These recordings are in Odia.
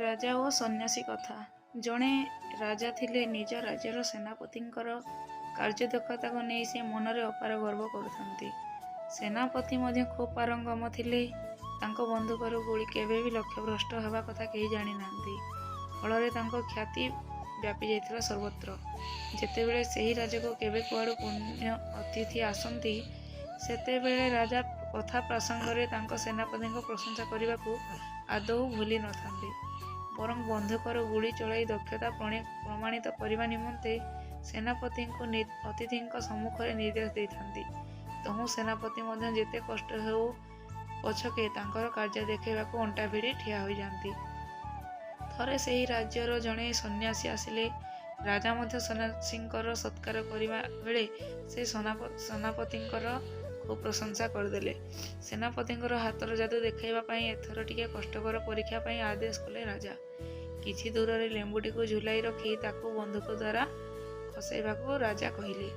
ରାଜା ଓ ସନ୍ନ୍ୟାସୀ କଥା। ଜଣେ ରାଜା ଥିଲେ। ନିଜ ରାଜ୍ୟର ସେନାପତିଙ୍କର କାର୍ଯ୍ୟଦକ୍ଷତାକୁ ନେଇ ସେ ମନରେ ଅପାର ଗର୍ବ କରୁଥାନ୍ତି। ସେନାପତି ମଧ୍ୟ ଖୁବ୍ ପାରଙ୍ଗମ ଥିଲେ। ତାଙ୍କ ବନ୍ଧୁକରୁ ଗୁଳି କେବେ ବି ଲକ୍ଷ୍ୟଭ୍ରଷ୍ଟ ହେବା କଥା କେହି ଜାଣିନାହାନ୍ତି। ଫଳରେ ତାଙ୍କ ଖ୍ୟାତି ବ୍ୟାପିଯାଇଥିଲା ସର୍ବତ୍ର। ଯେତେବେଳେ ସେହି ରାଜ୍ୟକୁ କେବେ କୁଆଡ଼ୁ ପୁଣ୍ୟ ଅତିଥି ଆସନ୍ତି, ସେତେବେଳେ ରାଜା କଥା ପ୍ରସଙ୍ଗରେ ତାଙ୍କ ସେନାପତିଙ୍କ ପ୍ରଶଂସା କରିବାକୁ ଆଦୌ ଭୁଲି ନଥାନ୍ତି। ବରଂ ବନ୍ଧୁକରୁ ଗୁଳି ଚଳାଇ ଦକ୍ଷତା ପ୍ରମାଣିତ କରିବା ନିମନ୍ତେ ସେନାପତିଙ୍କୁ ଅତିଥିଙ୍କ ସମ୍ମୁଖରେ ନିର୍ଦ୍ଦେଶ ଦେଇଥାନ୍ତି। ତହୁଁ ସେନାପତି ମଧ୍ୟ ଯେତେ କଷ୍ଟ ହେଉ ପଛକେ ତାଙ୍କର କାର୍ଯ୍ୟ ଦେଖାଇବାକୁ ଅଣ୍ଟା ଭିଡ଼ି ଠିଆ ହୋଇଯାନ୍ତି। ଥରେ ସେହି ରାଜ୍ୟର ଜଣେ ସନ୍ନ୍ୟାସୀ ଆସିଲେ। ରାଜା ମଧ୍ୟ ସନ୍ନ୍ୟାସୀଙ୍କର ସତ୍କାର କରିବା ବେଳେ ସେ ସେନାପତିଙ୍କର ଖୁବ୍ ପ୍ରଶଂସା କରିଦେଲେ। ସେନାପତିଙ୍କର ହାତର ଯାଦୁ ଦେଖାଇବା ପାଇଁ ଏଥର ଟିକିଏ କଷ୍ଟକର ପରୀକ୍ଷା ପାଇଁ ଆଦେଶ କଲେ ରାଜା। କିଛି ଦୂରରେ ଲେମ୍ବୁଟିକୁ ଝୁଲାଇ ରଖି ତାକୁ ବନ୍ଧୁକ ଦ୍ୱାରା ଖସାଇବାକୁ ରାଜା କହିଲେ।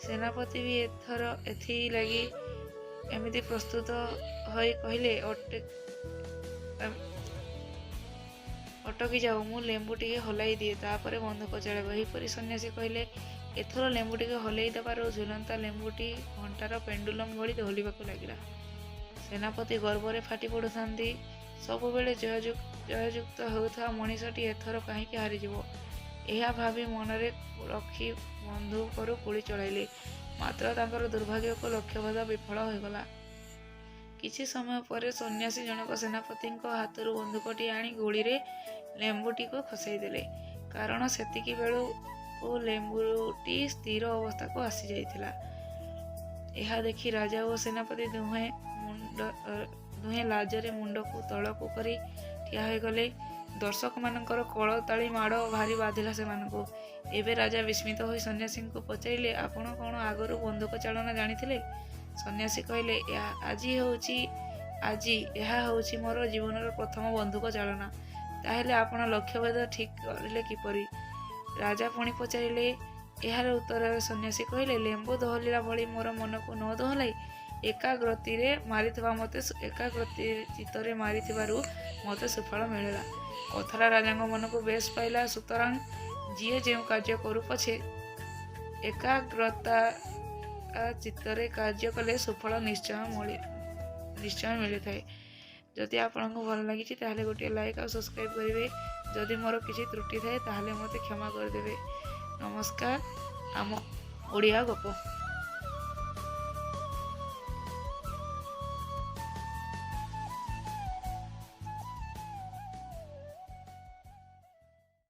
ସେନାପତି ବି ଏଥର ଏଥିଲାଗି ଏମିତି ପ୍ରସ୍ତୁତ ହୋଇ କହିଲେ, "ଅଟକି ଯାଅ, ମୁଁ ଲେମ୍ବୁ ଟିକେ ହଲାଇ ଦିଏ, ତା'ପରେ ବନ୍ଧୁକ ଚଳାଇବ।" ଏହିପରି ସନ୍ନ୍ୟାସୀ କହିଲେ। ଏଥର ଲେମ୍ବୁଟିକୁ ହଲାଇ ଦେବାରୁ ଝୁଲନ୍ତା ଲେମ୍ବୁଟି ଘଣ୍ଟାର ପେଣ୍ଡୁଲମ୍ ଭଳି ଦୋହଲିବାକୁ ଲାଗିଲା। ସେନାପତି ଗର୍ବରେ ଫାଟି ପଡ଼ୁଥାନ୍ତି। ସବୁବେଳେ ଜୟଯୁକ୍ତ ହେଉଥିବା ମଣିଷଟି ଏଥର କାହିଁକି ହାରିଯିବ, ଏହା ଭାବି ମନରେ ରଖି ବନ୍ଧୁକରୁ ଗୁଳି ଚଳାଇଲେ। ମାତ୍ର ତାଙ୍କର ଦୁର୍ଭାଗ୍ୟକୁ ଲକ୍ଷ୍ୟଭେଦ ବିଫଳ ହୋଇଗଲା। କିଛି ସମୟ ପରେ ସନ୍ନ୍ୟାସୀ ଜଣକ ସେନାପତିଙ୍କ ହାତରୁ ବନ୍ଧୁକଟି ଆଣି ଗୁଳିରେ ଲେମ୍ବୁଟିକୁ ଖସାଇଦେଲେ। କାରଣ ସେତିକିବେଳକୁ ଲେମ୍ବୁଟି ସ୍ଥିର ଅବସ୍ଥାକୁ ଆସିଯାଇଥିଲା। ଏହା ଦେଖି ରାଜା ଓ ସେନାପତି ଦୁହେଁ ଲାଜରେ ମୁଣ୍ଡକୁ ତଳକୁ କରି ଠିଆ ହୋଇଗଲେ। ଦର୍ଶକମାନଙ୍କର କରତାଳି ମାଡ଼ ଭାରି ବାଧିଲା ସେମାନଙ୍କୁ। ଏବେ ରାଜା ବିସ୍ମିତ ହୋଇ ସନ୍ନ୍ୟାସୀଙ୍କୁ ପଚାରିଲେ, "ଆପଣ କ'ଣ ଆଗରୁ ବନ୍ଧୁକ ଚାଳନା ଜାଣିଥିଲେ?" ସନ୍ନ୍ୟାସୀ କହିଲେ, "ଆଜି ଏହା ହେଉଛି ମୋର ଜୀବନର ପ୍ରଥମ ବନ୍ଧୁକ ଚାଳନା।" "ତା'ହେଲେ ଆପଣ ଲକ୍ଷ୍ୟଭେଦ ଠିକ୍ କରିଲେ କିପରି?" ରାଜା ପୁଣି ପଚାରିଲେ। ଏହାର ଉତ୍ତରରେ ସନ୍ନ୍ୟାସୀ କହିଲେ, "ଲେମ୍ବୁ ଦୋହଲିଲା ଭଳି ମୋର ମନକୁ ନ ଦୋହଲାଇ ଏକାଗ୍ର ଚିତ୍ତରେ ମାରିଥିବାରୁ ମୋତେ ସୁଫଳ ମିଳିଲା।" କଥାଟା ରାଜାଙ୍କ ମନକୁ ବେଶ୍ ପାଇଲା। ସୁତରାଂ ଯିଏ ଯେଉଁ କାର୍ଯ୍ୟ କରୁ ପଛେ ଏକାଗ୍ରତା ଚିତ୍ତରେ କାର୍ଯ୍ୟ କଲେ ସୁଫଳ ନିଶ୍ଚୟ ମିଳିଥାଏ। ଯଦି ଆପଣଙ୍କୁ ଭଲ ଲାଗିଛି, ତାହେଲେ ଗୋଟିଏ ଲାଇକ୍ ଆଉ ସବସ୍କ୍ରାଇବ୍ କରିବେ। ଯଦି ମୋର କିଛି ତ୍ରୁଟି ଥାଏ, ତାହେଲେ ମୋତେ କ୍ଷମା କରିଦେବେ। ନମସ୍କାର। ଆମ ଓଡ଼ିଆ ଗପ।